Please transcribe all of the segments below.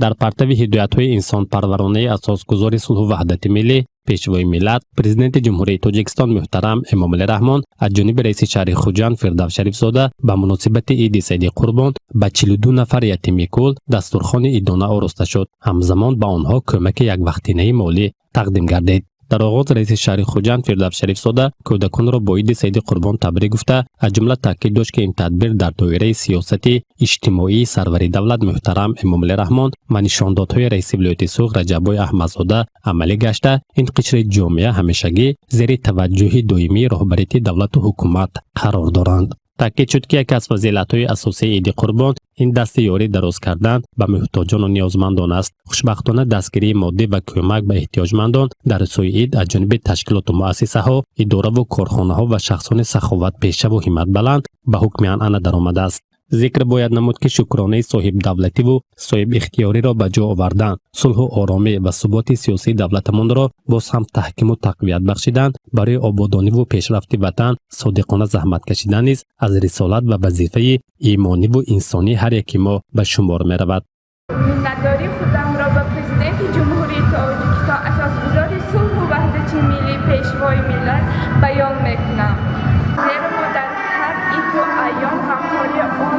Дар партави ҳидоятҳои инсонпарваронаи асосгузори сулҳу ваҳдати миллӣ, Пешвои миллат, Президенти Ҷумҳурии Тоҷикистон муҳтарам Эмомалӣ Раҳмон, аз ҷониби раиси шаҳри Хуҷанд Фирдавс Шарифзода ба муносибати иди Саиди Қурбон ба 42 нафар ятими кул дастурхони идона ороста шуд. Ҳамзамон ба онҳо кӯмаки яквақтинаи молӣ тақдим гардид. Дар оғоз раиси шаҳри Хуҷанд Фирдавс Шарифзода кӯдаконро бо иди Саиди Қурбон табрик гуфта, аз ҷумла таъкид дошт, ки ин тадбир дар доираи сиёсати иҷтимоии сарвари давлат муҳтарам Эмомалӣ Раҳмон ва нишондодҳои раиси вилояти Суғд Раҷаббой Аҳмадзода амалӣ гашта, ин қишри ҷомеа ҳамешагӣ зери таваҷҷӯҳи доимии роҳбарияти давлату ҳукумат қарор доранд. Таъкид шуд, ки яке аз фазилатҳои асосии иди Қурбон ин дасти ёрӣ дароз кардан ба муҳтоҷону ниёзмандон аст. Хушбахтона, дастгирии моддӣ ва кӯмак ба эҳтиёҷмандон дар рӯзҳои ид аз ҷониби ташкилоту муассисаҳо, идораву корхонаҳо ва шахсони саховатпешаву ҳимматбаланд ба ҳукми анъана даромадааст. Зикр бояд намуд, ки шукронаи соҳибдавлативу соҳибихтиёриро ба ҷо овардан, сулҳу оромӣ ва суботи сиёсии давлатамонро боз ҳам таҳкиму тақвият бахшидан, барои ободониву пешрафти ватан содиқона заҳмат кашидан низ аз рисолат ва вазифаи имониву инсонии ҳар яки мо ба шумор меравад. Миннатдории худамро ба Президенти Ҷумҳурии Тоҷикистон, асосгузори сулҳу ваҳдати миллӣ, Пешвои миллат баён мекунам, зеро мо дар ҳар иду айём ғамхории он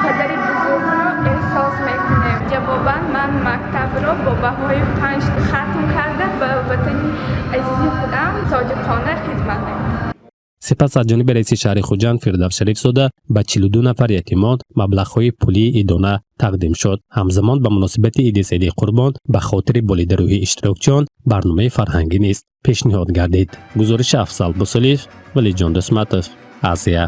падари бузургро эҳсос мекунем. Ҷавобан ман мактабро бо баҳои 5 хатм карда, ба ватани азизи худам содиқона хизмат мекунам. Сипас аз ҷониби раиси шаҳри Хуҷанд Фирдавс Шарифзода ба 42 нафар ятимон маблағҳои пулии идона тақдим шуд. Ҳамзамон ба муносибати иди Саиди Қурбон ба хотири болидарӯҳии иштирокчиён барномаи фарҳангӣ низ пешниҳод гардид. Гузориши Афзал Бусолиев, Валиҷон Дусматов, Азия.